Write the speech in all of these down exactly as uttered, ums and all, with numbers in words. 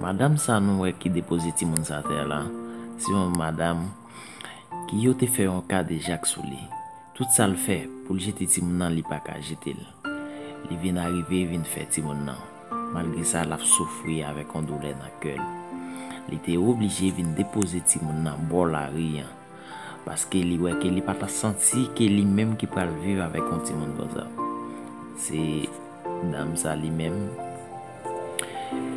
Madanm sa nou wè ki depoze timoun sa atè a la, se yon madanm ki yo te fè yon kadejak sou li. Tout sa l fè pou l jete timoun nan, li pa ka jete l. Li vin arive vin fè timoun nan. Malgre sa, l ap soufri avèk yon doulè nan kè l. Li te oblije vin depoze timoun nan bò lari an. Paske li wè ke li pa ta santi ke li menm ki pral viv avèk yon timoun konsa. Se dam sa li menm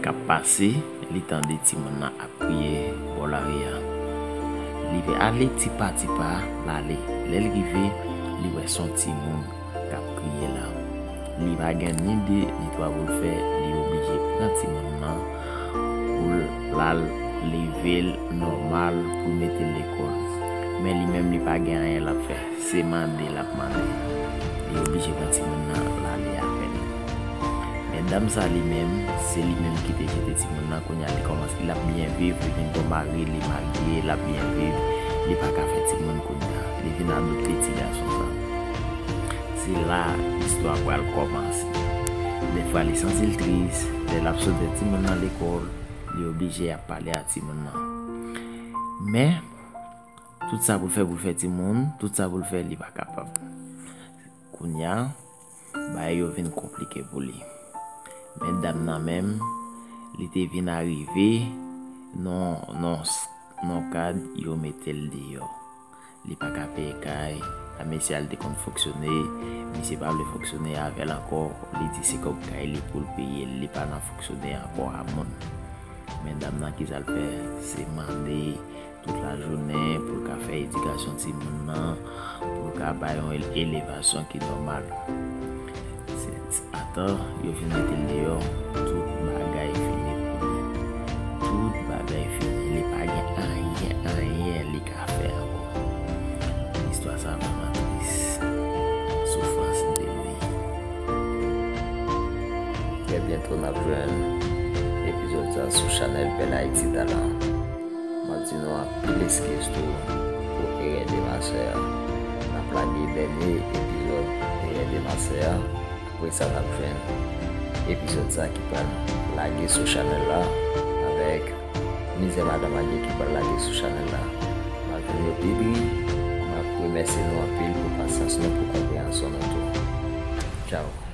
k ap pase, li tande timoun nan ap kriye bò lari a. Li vle ale tipa tipa, l ale. Lè l rive, li wè se yon timoun k ap kriye la. Li pa gen ni de ni twa pou l fè, li oblije pran timoun nan pou l al leve l nòmal pou l mete l lekòl. Men li menm li pa gen anyen l ap fè, se mande l ap mande. Li oblije pran timoun nan l ale avè l. Men dam sa li menm, se li menm ki te jete timoun nan, kounye a li kòmanse, l ap byen viv, li vin gon mari, li marye, l ap byen viv, li pa ka fè timoun kounye a. Li vin adopte ti gason sa. Se la istwa pral kòmanse. Dèfwa li santi l tris, lè l ap sot timoun nan lekòl, li oblije ap pale a timoun nan. Men, tout sa pou l fè pou l fè timoun, tout sa pou l fè, li pa kapab. Kounye a, bagay yo vin konplike pou li. Men dam nan menm, li te vin arive nan, nan, nan kad yo mete l deyò. Li pa ka peye kay, a mesye a l te konn fonksyone, misye pa vle fonksyone avè l ankò, li di se kòb kay li pou l peye l, li pa nan fonksyone ankò a moun. Men dam nan ki sa l fè, se mande tout lajounen pou l ka fè edikasyon timoun nan, pou l ka bay yon ele- elevasyon ki nòmal. Se, se, atan yo fin mete l deyò, tout bagay fini pou li. Tout bagay fini. Li pa gen anyen, anyen li ka fè ankò. Istwa sa vrèman tris. Soufrans de Louis. Trè byento n ap jwenn epizòd sa sou chanèl Bèl Ayiti Talan. M ap di nou anpil eskiz tou pou Erè de Masè a. N ap lage dènye epizòd Erè de Masè a. Apre sa, n ap jwenn epizòd sa ki pral lage sou chanèl la avèk Mizè Madan Marye ki pral lage sou chanèl la. M ap jwenn yo pi dri. M ap remèsye nou anpil pou pasyans nou, pou konpreyansyon nou tou. Tchaw.